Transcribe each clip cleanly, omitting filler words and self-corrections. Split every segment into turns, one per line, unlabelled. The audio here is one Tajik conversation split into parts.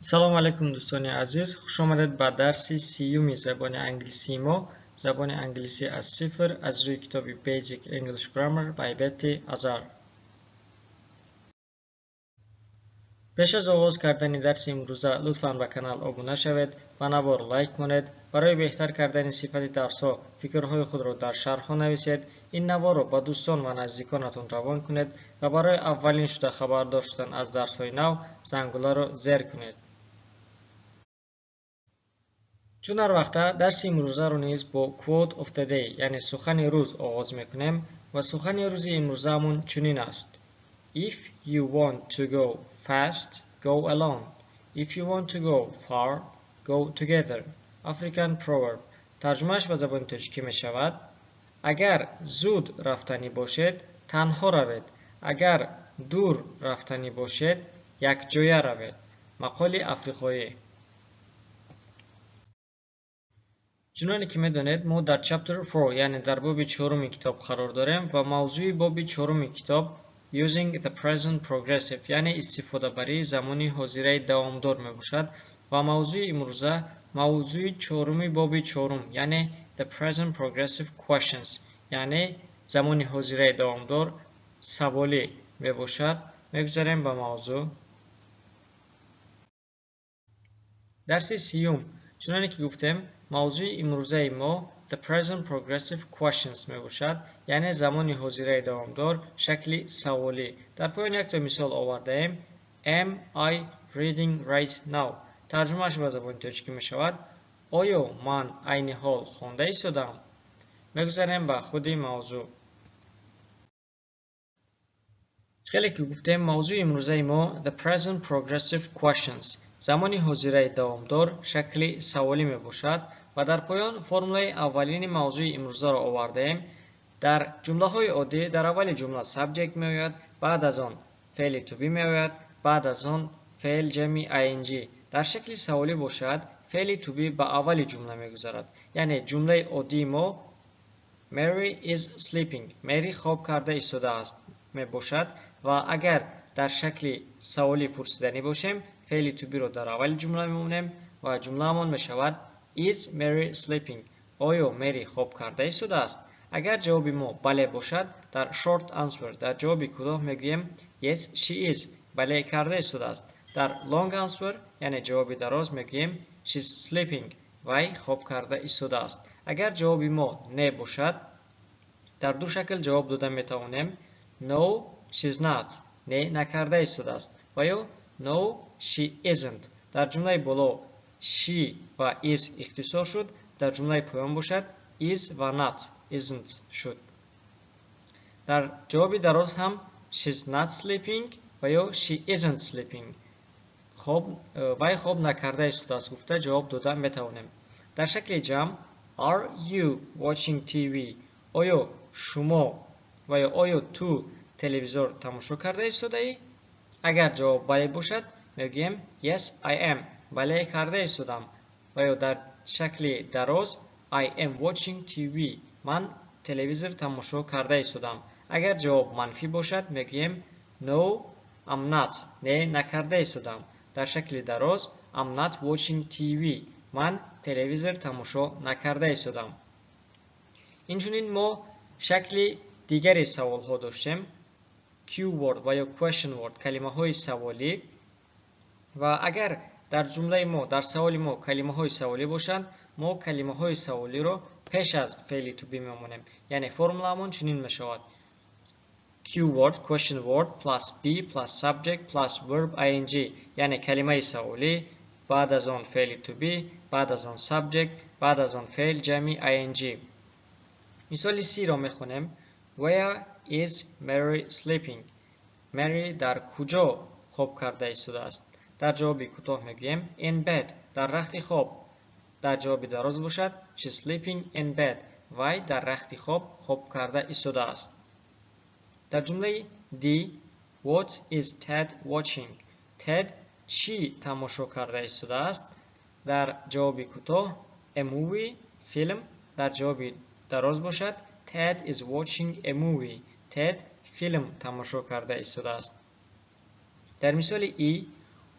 Салом алейкум, дӯстони азиз, хуш омадед ба дарси сиюми забони англисии мо, забони англисӣ аз сифр, аз рӯи китоби Basic English Grammar by Betty Azar. Пеш аз оғоз кардани дарси имрӯза лутфан ба канал обуна шавед ва навор лайк монед. Барои беҳтар кардани сифати дарсҳо фикрҳои худро дар шарҳҳо нависед, ин наворро ба дӯстон ва наздиконатон равон кунед ва барои аввалин шуда хабардор шудан аз дарсҳои нав зангуларо зер кунед. Чун ҳар вақта дарси имрӯзаро низ бо Quote of the Day, яъне сухани рӯз оғоз мекунем ва сухани рӯзи имрӯзаамон чунин аст: If you want to go fast, go alone. If you want to go far, go together. African proverb. Тарҷумааш ба забони тоҷикӣ мешавад: агар зуд рафтанӣ бошед, танҳо равед, агар дур рафтанӣ бошед, якҷоя равед. Мақоли африқоӣ. Чуноне ки медонед, мо дар Chapter 4, яъне дар боби чоруми китоб қарор дорем ва мавзӯи боби чоруми китоб Using the Present Progressive, яъне истифодабарии замони ҳозираи давомдор мебошад ва мавзӯи имрӯза мавзӯи чоруми боби чорум, яъне The Present Progressive Questions, яъне замони ҳозираи давомдор саволӣ мебошад. Мегузарем ба мавзӯъ. Дарси сиюм. Чуноне ки гуфтем, мавзӯи имрӯзаи мо The Present Progressive Questions мебошад, яъне замони ҳозираи давомдор шакли саволӣ. Дар поён якто мисол овардаем: Am I reading right now? Тарҷумааш ба забони тоҷикӣ мешавад: оё ман айни ҳол хонда истодам? Мегузарем ба худи мавзӯъ. Хеле ки гуфтем, мавзӯи имрӯзаи мо The Present Progressive Questions, замони ҳозираи давомдор шакли саволӣ мебошад ва дар поён формулаи аввалини мавзӯи имрӯзаро овардаем. Дар ҷумлаҳои оддӣ дар аввали ҷумла subject меояд, баъд аз он феъли to be меояд, баъд аз он феъл ҷамъи ing. Дар шакли саволӣ бошад, феъли to be ба аввали ҷумла мегузарад. Яъне ҷумлаи оддии мо Mary is sleeping, Mary хоб карда истодааст мебошад ва агар дар шакли саволӣ пурсиданӣ бошем, феъли to be-ро дар аввали ҷумла мемонем ва ҷумлаамон мешавад Is Mary sleeping? Оё Mary хоб карда истодааст? Агар ҷавоби мо бале бошад, дар short answer, дар ҷавоби кӯтоҳ мегӯем Yes, she is, бале, карда истодааст. Дар long answer, яъне ҷавоби дароз, мегӯем She's sleeping, вай хоб карда истодааст. Агар ҷавоби мо не бошад, дар ду шакл ҷавоб дода метавонем: No, she's not, не, накарда истодааст, ва ё No, she isn't. Дар ҷумлаи боло she ва is ихтисор шуд, дар ҷумлаи поён бошад is ва not, isn't шуд. Дар ҷавоби дароз ҳам she's not sleeping ва ё she isn't sleeping, хоб, вай хоб накарда истодааст гуфта ҷавоб дода метавонем. Дар шакли ҷамъ Are you watching TV? Оё шумо ва ё оё ту телевизор тамошо карда истодаӣ? Агар ҷавоб бале бошад, мегӯем Yes, I am, бале, карда истодам, ва ё дар шакли дароз I am watching TV, ман телевизор тамошо карда истодам. Агар ҷавоб манфӣ бошад, мегӯем No, I'm not, не, накарда истодам. Дар шакли дароз I'm not watching TV, ман телевизор тамошо накарда истодам. Инчунин мо шакли дигари саволҳо доштем: Q word ва ё question word, калимаҳои саволӣ. Ва агар дар ҷумлаи мо, дар саволи мо калимаҳои саволӣ бошанд, мо калимаҳои саволиро пеш аз феъли to be мемонем. Яъне формулаамон чунин мешавад: Q word, question word plus be plus subject plus verb ing, яъне калимаи саволӣ, баъд аз он феъли to be, баъд аз он subject, баъд аз он феъл ҷамъи ing. Мисоли C-ро мехонем: Where is Mary sleeping? Mary дар куҷо хоб карда истодааст? Дар ҷавоби кӯтоҳ мегӯем In bed, дар рахти хоб. Дар ҷавоби дароз бошад She's sleeping in bed, вай дар рахти хоб хоб карда истодааст. Дар ҷумлаи D What is Ted watching? Ted чӣ тамошо карда истодааст? Дар ҷавоби кӯтоҳ A movie, филм. Дар ҷавоби дароз бошад Ted is watching a movie, Ted филм тамошо карда истодааст. Дар мисоли E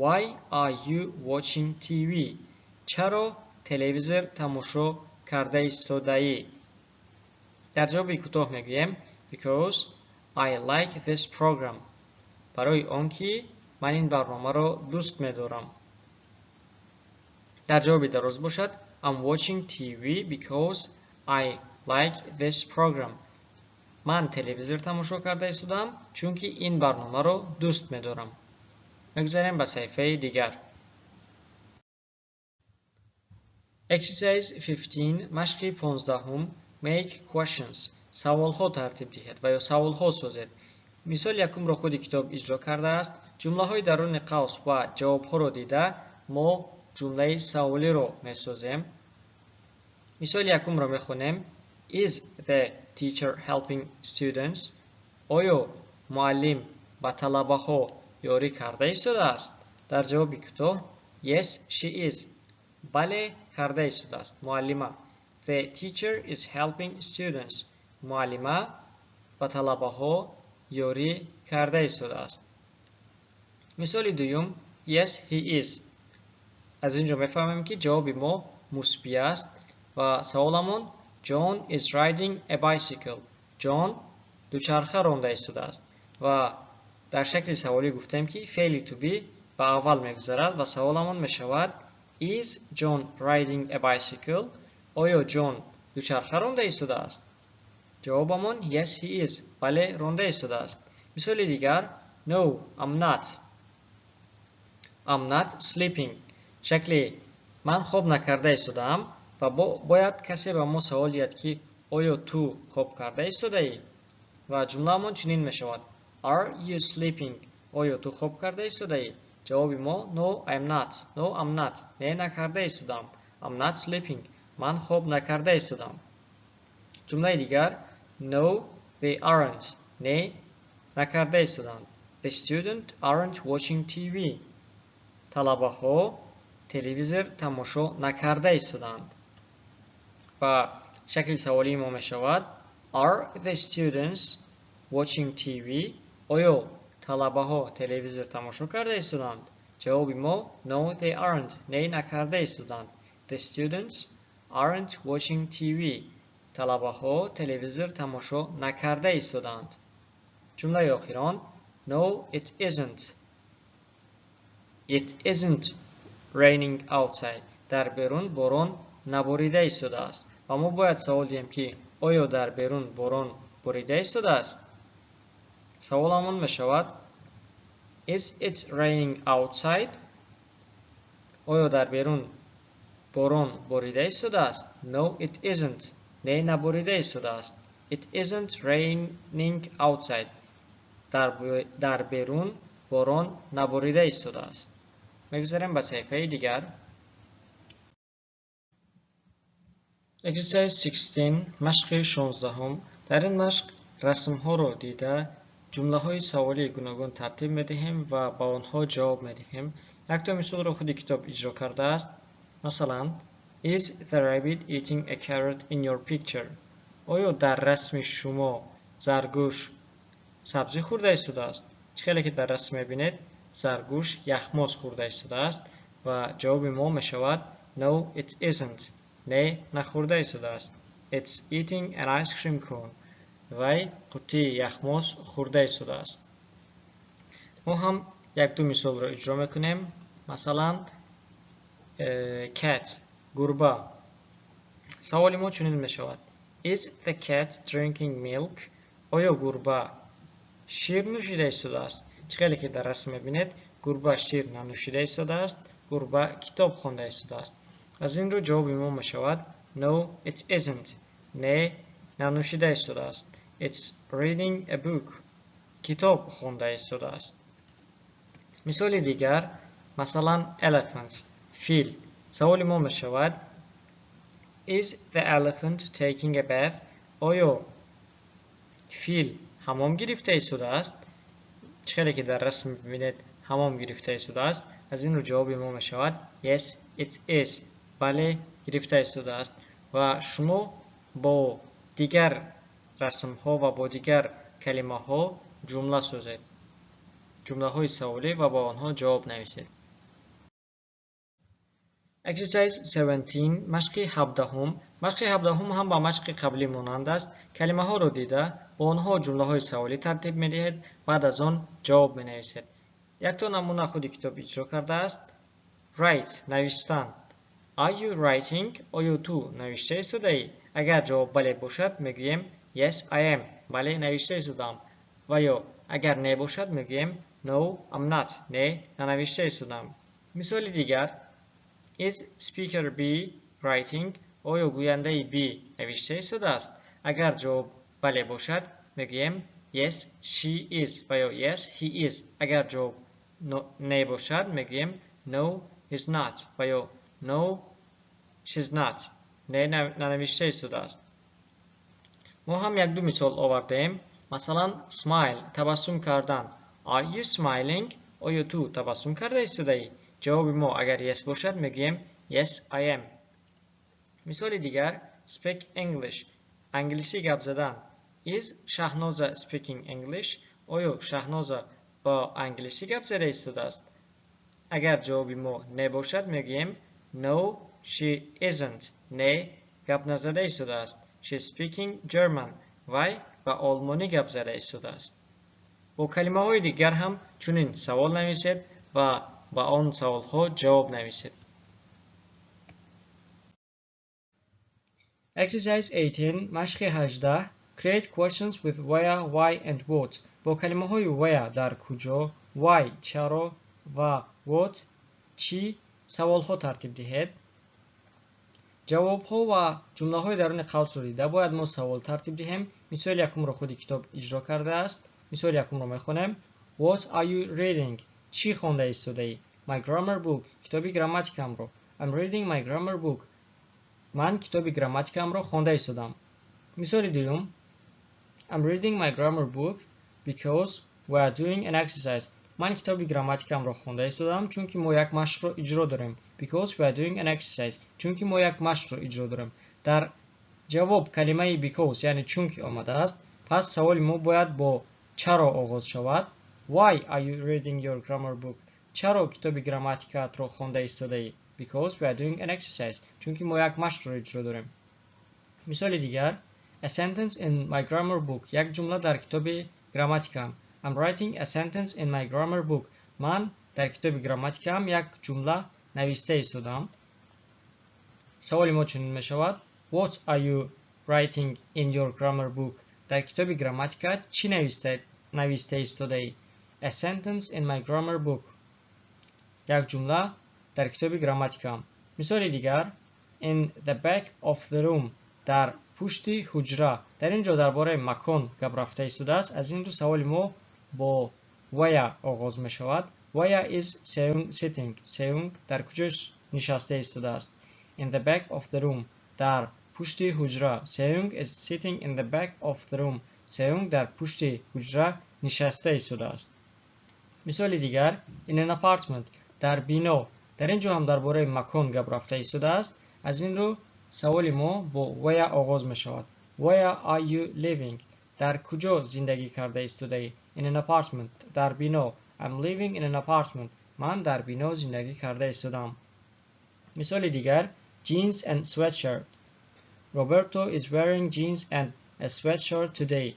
Why are you watching TV? Чаро телевизор тамошо карда истодаӣ? Дар ҷавоби кӯтоҳ мегӯем Because I like this program. Барои он ки ман ин барномаро дӯст медорам. Дар ҷавоби дароз бошад I'm watching TV because I like this program. Ман телевизор тамошо карда истодаам, чунки ин барномаро дӯст медорам. Мегузарем ба саҳифаи дигар. Exercise 15, машқи 15-ум, Make questions. Саволҳо тартиб диҳед ва ё саволҳо созед. Мисоли якумро худи китоб иҷро кардааст. Ҷумлаҳои даруни қавс ва ҷавобҳоро дида мо ҷумлаи саволиро месозем. Мисоли якумро мехонем. Is the teacher helping students? Оё муаллим ба талабаҳо ёрӣ карда истодааст? Дар ҷавоби кӯтоҳ Yes, she is. Бале, карда истодааст. Муаллима. The teacher is helping students. Муаллима ба талабаҳо ёрӣ карда истодааст. Мисоли дуюм Yes, he is. Аз ин ҷо мефаҳмем, ки ҷавоби мо мусбӣ аст ва саволамон John is riding a bicycle. John дучарха ронда истодааст ва дар шакли саволӣ гуфтем, ки феъли to be ба аввал мегузарад ва саволамон мешавад Is John riding a bicycle? Оё Ҷон дучарха ронда истодааст? Ҷавобамон Yes, he is. Бале, ронда истодааст. Мисоли дигар No, I'm not. I'm not sleeping. Шакли ман хоб накарда истодаам ва бояд касе ба мо савол диҳад, ки оё ту хоб карда истодаӣ? Ва ҷумлаамон чунин мешавад: Are you sleeping? Оё ту хоб карда истодаӣ? Ҷавоби мо No, I'm not. No, I'm not. Не, накарда истодам. I'm not sleeping. Ман хоб накарда истодам. Ҷумлаи дигар No, they aren't. Не, накарда истоданд. The students aren't watching TV. Талабаҳо телевизор тамошо накарда истоданд. Ва шакли саволии мо мешавад Are the students watching TV? Оё талабаҳо телевизор тамошо карда истоданд? Ҷавоби мо No, they aren't. Не, накарда истоданд. The students aren't watching TV. Талабаҳо телевизор тамошо накарда истоданд. Ҷумлаи охирон No, it isn't. It isn't raining outside. Дар берун борон наборида истодааст. Ва мо бояд савол диҳем, ки оё дар берун борон борида истодааст? Саволамон мешавад Is it raining outside? Оё дар берун борон борида истодааст? No, it isn't. Не, наборида истодааст. It isn't raining outside. Дар берун борон наборида истодааст. Мегузарем ба саҳифаи дигар. Exercise 16, машқи 16-ум. Дар ин машқ расмҳоро дида ҷумлаҳои саволии гуногун тартиб медиҳем ва ба онҳо ҷавоб медиҳем. Якто мисолро худи китоб иҷро кардааст. Масалан, Is the rabbit eating a carrot in your picture? Оё дар расми шумо заргӯш сабзӣ хӯрда истодааст? Чӣ хеле ки дар расм мебинед, заргӯш яхмоз хӯрда истодааст ва ҷавоби мо мешавад No, it isn't. Не, нахӯрда истодааст. It's eating an ice cream cone. Вай қуттии яхмоз хӯрда истодааст. Мо ҳам як-ду мисолро иҷро мекунем. Масалан, cat, гурба. Саволи мо чунин мешавад: Is the cat drinking milk? Оё гурба шир нӯшида истодааст? Чӣ хеле ки дар расм мебинед, гурба шир нанӯшида истодааст, гурба китоб хонда истодааст. Аз ин рӯ ҷавоби мо мешавад No, it isn't. Не, нанӯшида истодааст. It's reading a book. Китоб хонда истодааст. Мисоли дигар, масалан, elephant, фил. Саволи мо мешавад Is the elephant taking a bath? Оё фил ҳамом гирифта истодааст? Чӣ хеле ки дар расм мебинед, ҳамом гирифта истодааст. Аз ин рӯ ҷавоби мо мешавад Yes, it is. Бале, гирифта истодааст. Ва шумо бо дигар расмҳо ва бо дигар калимаҳо ҷумла созед. Ҷумлаҳои саволӣ ва ба онҳо ҷавоб нависед. Exercise 17, машқи 17. Машқи 17 ҳам ба машқи қаблӣ монанд аст. Калимаҳоро дида, бо онҳо ҷумлаҳои саволӣ тартиб медиҳед, баъд аз он ҷавоб менависед. Якто намуна худи китоб иҷро кардааст. Write, навиштан. Are you writing? Оё ту навишта истодаӣ? Агар ҷавоб бале бошад, мегӯем yes, I am. Бале, навишта истодаам. Ва ё агар не бошад, мегӯем no, I'm not. Не, нанавишта истодаам. Мисоли дигар: Is speaker B writing? Оё гӯяндаи B навишта истодааст? Агар ҷавоб бале бошад, мегӯем yes, she is ва ё yes, he is. Агар ҷавоб не бошад, мегӯем no, he's not ва ё no, she's not. Не, нанавишта истодааст. Мо ҳам як-ду мисол овардаем. Масалан, smile, табассум кардан. Are you smiling? Оё ту табассум карда истодаӣ? Ҷавоби мо агар yes бошад, мегӯем yes, I am. Мисоли дигар: speak English, англисӣ гап задан. Is Shahnoza speaking English? Оё Шаҳноза бо англисӣ гап зада истодааст? Агар ҷавоби мо не бошад, мегӯем no, she isn't. Не, гап назада истодааст. She's speaking German. Вай ба олмонӣ гап зада истодааст. Бо калимаҳои дигар ҳам чунин савол нависед ва ба он саволҳо ҷавоб нависед. Exercise 18, машқи 18. Create questions with where, why and what. Бо калимаҳои where, дар куҷо, why, чаро ва what, чӣ саволҳо тартиб диҳед. Ҷавобҳо ва ҷумлаҳои даруни қавсро дида, бояд мо савол тартиб диҳем. Мисоли якумро худи китоб иҷро кардааст. Мисоли якумро мехонем. What are you reading? Чӣ хонда истодаӣ? My grammar book. Китоби грамматикамро. I'm reading my grammar book. Ман китоби грамматикамро хонда истодам. Мисоли дуюм: I'm reading my grammar book because we are doing an exercise. Ман китоби грамматикамро хонда истодам, чунки мо як машқро иҷро дорем. Because we are doing an exercise. Чунки мо як машқро иҷро дорем. Дар ҷавоб калимаи because, яъне чунки омадааст, пас саволи мо бояд бо чаро оғоз шавад. Why are you reading your grammar book? Чаро китоби грамматикаатро хонда истодаӣ? Because we are doing an exercise. Чунки мо як машқро иҷро дорем. Мисоли дигар: A sentence in my grammar book. Як ҷумла дар китоби грамматикам. I'm writing a sentence in my grammar book. Ман дар китоби грамматикаам як ҷумла нависта истодам. Саволи мо чунин мешавад: What are you writing in your grammar book? Дар китоби грамматика чӣ нависта истодаӣ? A sentence in my grammar book. Як ҷумла дар китоби грамматикаам. Мисоли дигар: In the back of the room. Дар пушти ҳуҷра. Дар ин ҷо дар бораи макон гап рафта истодааст. Аз ин рӯ саволи мо бо where оғоз мешавад. Where is Seung sitting? Seung дар куҷо нишаста истодааст? In the back of the room. Дар пушти ҳуҷра. Seung is sitting in the back of the room. Seung дар пушти ҳуҷра нишаста истодааст. Мисоли дигар: In an apartment. Дар бино. Дар ин ҷо ҳам дар бораи макон гап рафта истодааст. Аз ин рӯ саволи мо бо where оғоз мешавад. Where are you living? Дар куҷо зиндагӣ карда истодаӣ? In an apartment. Дар бино. I'm living in an apartment. Ман дар бино зиндагӣ карда истодам. Мисоли дигар: Jeans and sweatshirt. Roberto is wearing jeans and a sweatshirt today.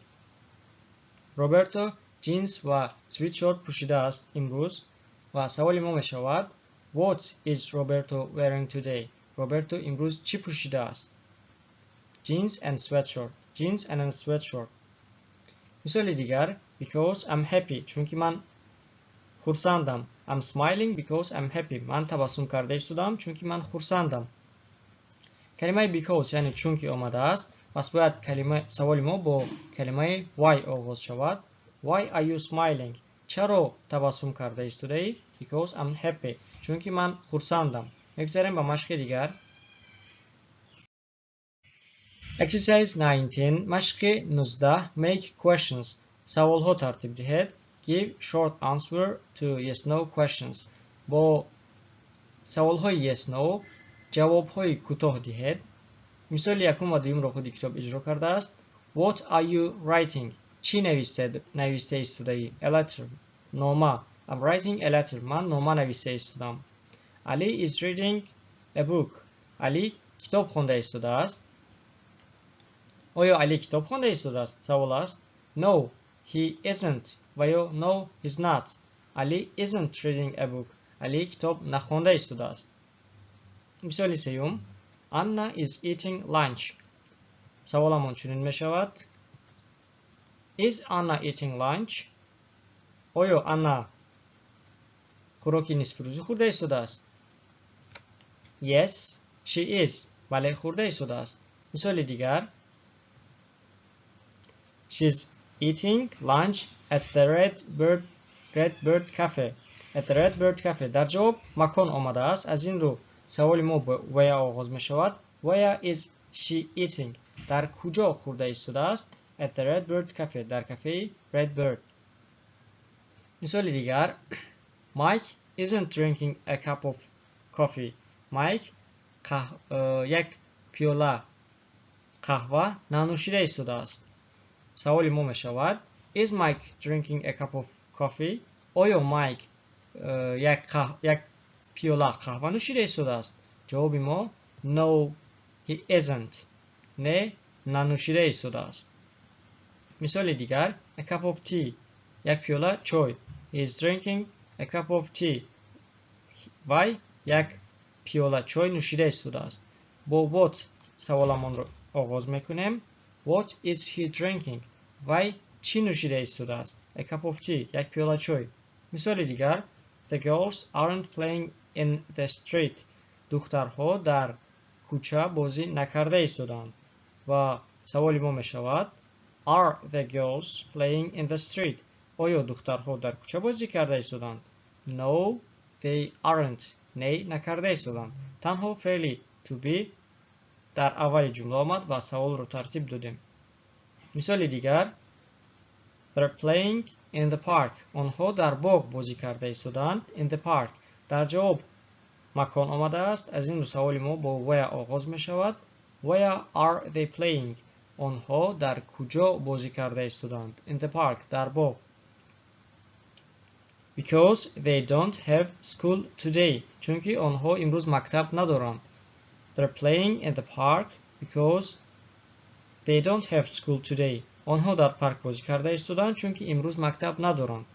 Роберто ҷинс ва свитшот пӯшидааст имрӯз. Ва саволи мо мешавад: What is Roberto wearing today? Роберто имрӯз чӣ пӯшидааст? Jeans and sweatshirt. Jeans and a sweatshirt. Мисоли дигар: Because I'm happy. Чунки ман хурсандам. I'm smiling because I'm happy. Ман табассум карда истодам, чунки ман хурсандам. Калимаи because, яъне чунки омадааст, пас бояд калима саволи мо бо калимаи why оғоз шавад. Why are you smiling? Чаро табассум карда истодаӣ? Because I'm happy. Чунки ман хурсандам. Мегузарем ба машқи дигар. Exercise 19, машқи 19. Make questions. Саволҳо тартиб диҳед. Give short answer to yes no questions. Бо саволҳои yes no ҷавобҳои кӯтоҳ диҳед. Мисоли якум ва дуюмро худи китоб иҷро кардааст. What are you writing? Чӣ нависта истодаӣ? A letter. Нома. I'm writing a letter. Ман нома нависта истодам. Ali is reading a a book. Али китоб хонда истодааст. Оё Али китоб хонда истодааст? Савол аст. No, he isn't ва ё no, he's not. Ali isn't reading a book. Али китоб нахонда истодааст. Мисоли сеюм. Anna is eating lunch. Саволамон чунин мешавад. Is Anna eating lunch? Оё Анна хӯроки нисфирӯзӣ хӯрда истодааст? Yes, she is. Бале, хӯрда истодааст. Мисоли дигар. She's eating lunch at the Red Bird Cafe. At the Red Bird Cafe. Дар ҷавоб макон омадааст. Аз ин рӯ саволи мо бо where оғоз мешавад. Where is she eating? Дар куҷо хӯрда истодааст? At the Red Bird Cafe. Дар кафеи Red Bird. Мисоли дигар. Mike isn't drinking a cup of coffee. Майк як пиёла қаҳва нанӯшида истодааст. Саволи мо мешавад: Is Mike drinking a cup of coffee? Оё Майк як пиёла қаҳва нӯшида истодааст? Ҷавоби мо: No, he isn't. Не, нанӯшида истодааст. Мисоли дигар: a cup of tea. Як пиёла чой. He is drinking a cup of tea. Вай як пиёла чой нӯшида истодааст. Бо what саволамонро оғоз мекунем. What is he drinking? Вай чӣ нӯшида истодааст? A cup of tea. Як пиёла чой. Мисоли дигар: The girls aren't playing in the street. Духтарҳо дар кӯча бозӣ накарда истодаанд. Ва саволи мо мешавад: Are the girls playing in the street? Оё духтарҳо дар кӯча бозӣ карда истодаанд? No, they aren't. Не, накарда истодаанд. Танҳо феъли to be дар аввали ҷумла омад ва саволро тартиб додем. Мисоли дигар: They're playing in the park. Онҳо дар боғ бозӣ карда истодаанд. In the park. Дар ҷавоб макон омадааст. Аз ин рӯ саволи мо бо where оғоз мешавад. Where are they playing? Онҳо дар куҷо бозӣ карда истодаанд? In the park. Дар боғ. Because they don't have school today. Чунки онҳо имрӯз мактаб надоранд. They're playing in the park because they don't have school today. Онҳо дар парк бозӣ карда истодаанд, чунки имрӯз мактаб надоранд.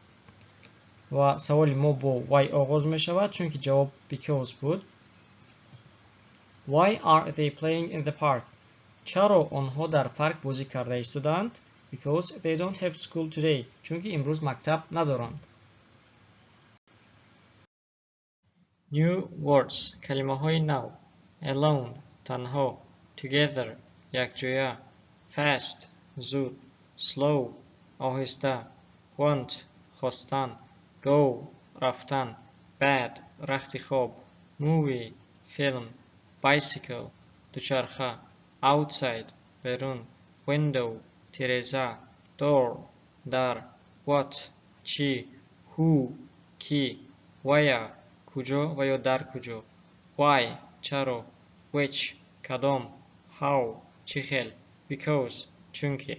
Ва саволи мо бо why оғоз мешавад, чунки ҷавоб because буд. Why are they playing in the park? Чаро онҳо дар парк бозӣ карда истодаанд? Because they don't have school today. Чунки имрӯз мактаб надоранд. New words. Калимаҳои нав. Alone, танҳо. Together, якҷоя. Fast, зуд. Slow, оҳиста. Want, хостан. Go, рафтан. Bed, рахти хоб. Movie, филм. Bicycle, дучарха. Outside, берун. Window, тиреза. Door, дар. What, чӣ. Who, кӣ. Where, куҷо ва ё дар куҷо. Why, чаро. Which, кадом. How, чӣ хел. Because, чунки.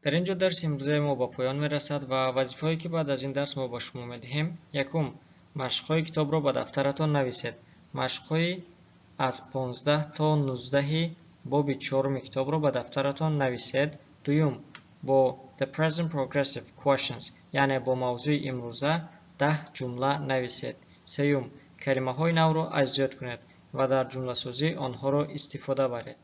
Дар ин ҷо дарси имрӯзаи мо ба поён мерасад ва вазифаҳое, ки баъд аз ин дарс мо ба шумо медиҳем: якум, машқҳои китобро ба дафтаратон нависед. Машқҳои аз 15 то 19-и боби чоруми китобро ба дафтаратон нависед. Дуюм, бо the present progressive questions, яъне бо мавзӯи имрӯза, 10 ҷумла нависед. Сеюм, калимаҳои навро аз ёд кунед ва дар ҷумласозӣ онҳоро истифода баред.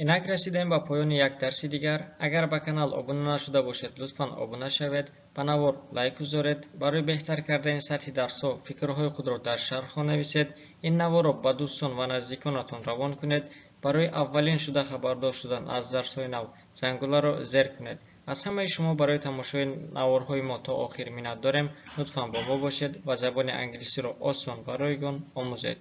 Инак расидем ба поёни як дарси дигар. Агар ба канал обуна нашуда бошед, лутфан обуна шавед, ба навор лайк гузоред, барои беҳтар кардани сатҳи дарсҳо фикрҳои худро дар шарҳҳо нависед, ин наворро ба дӯстон ва наздиконатон равон кунед, барои аввалин шуда хабардор шудан аз дарсҳои нав зангуларо зер кунед. Аз ҳамаи шумо барои тамошои наворҳои мо то охир миннат дорем. Лутфан бо мо бошед ва забони англисиро осон ва ройгон омӯзед.